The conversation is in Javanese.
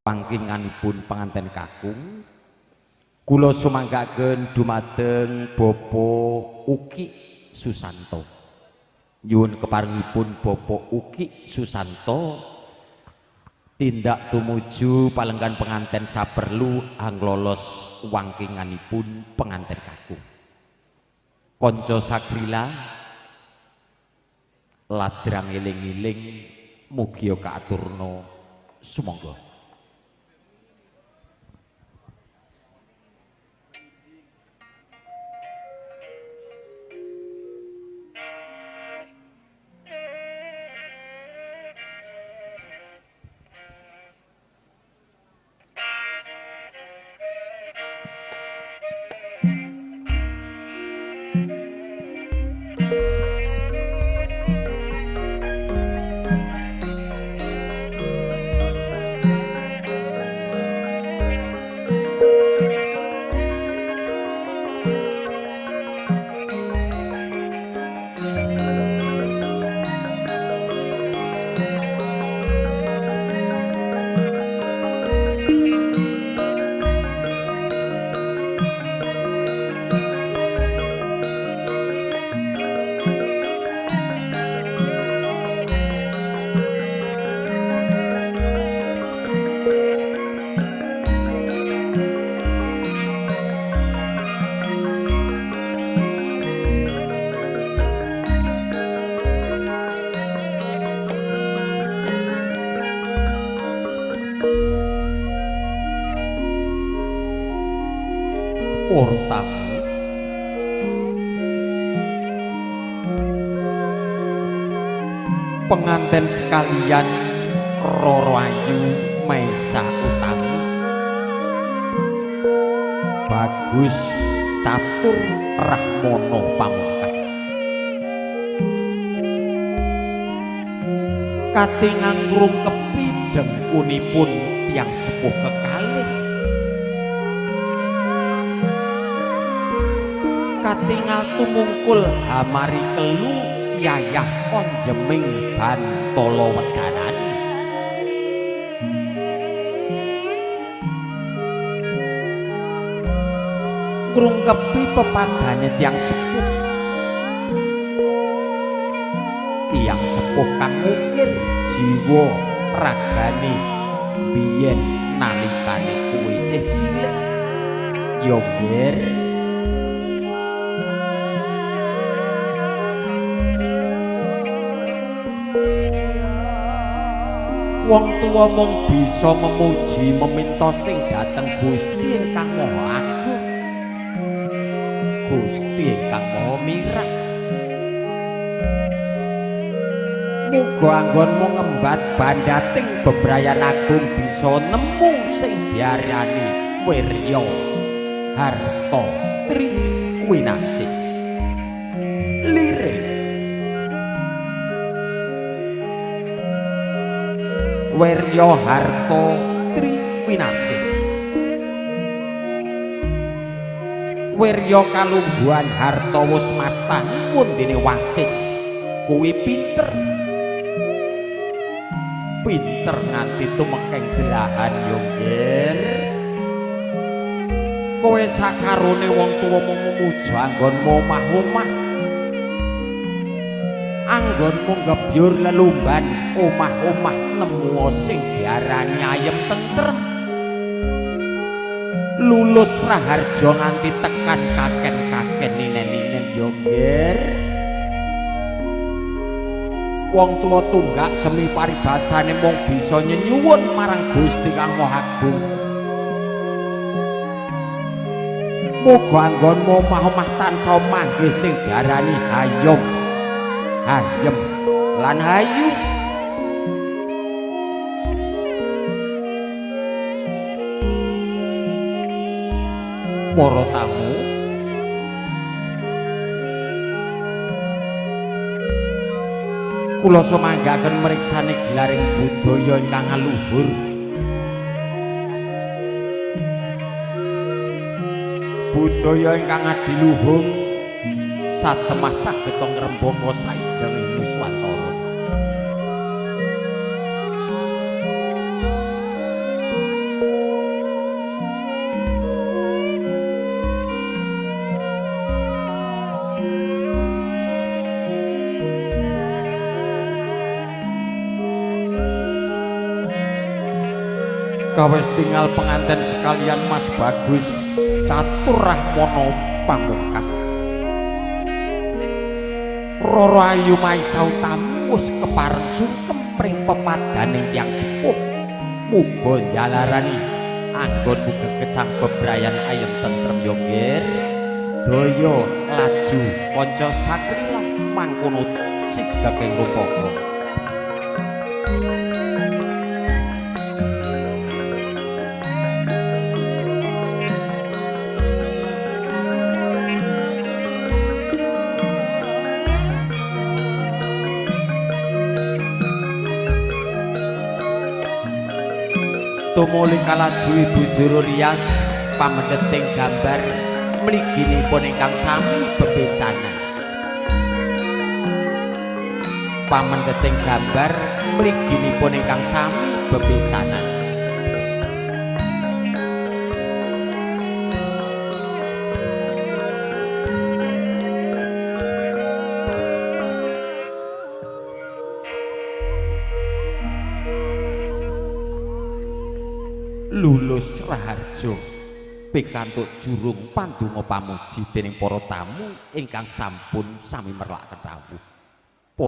Wangkinganipun penganten kakung kula sumanggaken dumateng Bapak Uki Susanto. Nyuwun keparengipun Bapak Uki Susanto tindak tumuju palenggan penganten saperlu anglolos wangkinganipun penganten kakung. Kanca sagrila ladrang eling-eling mugia kaaturna sumangga. Tamu pengantin sekalian Roro Ayu Maesa Utami Bagus Catur Rahmono Pamungkas katingang ngrungkepi jengkunipun tiyang sepuh kekalih katingal tumungkul hamari kelu yayah konjeming bantala wedanan ngrungkepi pepadane tiyang sepuh kang ngukir jiwa ragane biyen nalikane kuwi isih cilik ya nger. Wong tuwa mung bisa memuji meminta sing dhateng Gusti ingkang Maha Agung, Gusti ingkang Maha Mirah. Muga anggonmu ngembat bandhating bebrayan agung bisa nemu sing diarani wirya harta tri winasis. Lirik wirya harta tri winasis. Wirya kalungguhan harta wus mastani wondene wasis kuwi pinter pinter nganti tumekeng belahan yo nggir. Kowe sakarone wong tuwa mung memuja anggonmu omah-omah, anggonmu ngebyur lelumban omah-omah nemu sing diarani ayem tentrem lulus raharja nganti tekan kaken-kaken ninen-ninen yo nggir. Wong tuwa tunggak semi paribasane mung bisa nyenyuwun marang Gusti Kang Maha Agung. Muga anggonmu omah-omah tansah manggih sing diarani hayom, hayem lan hayu. Para tamu kula sumanggaken mriksani gelaring budaya ingkang aluhur. Budaya ingkang adiluhung satemah sageta ngrembaka saindenging Nuswantara. Kawes tinggal pengantin sekalian Mas Bagus Catur Rahmono Pamungkas. Roro Ayu Maisa Utami wis kepareng sungkem pring pepadaning tiyang sepuh. Muga njalarani anggonmu gegesang bebrayan ayem tentrem yo nggir. Daya laju kanca sakrilah mangkono sigaking rupaka. Tumuli kalaju Ibu Juru Rias pamendheting gambar mliginipun ingkang sami bebesanan. Pamendheting gambar mliginipun ingkang sami bebesanan. Lulus Raharjo pikantuk jurung pandonga pamuji dening para tamu ingkang sampun sami merlakaken rawuh.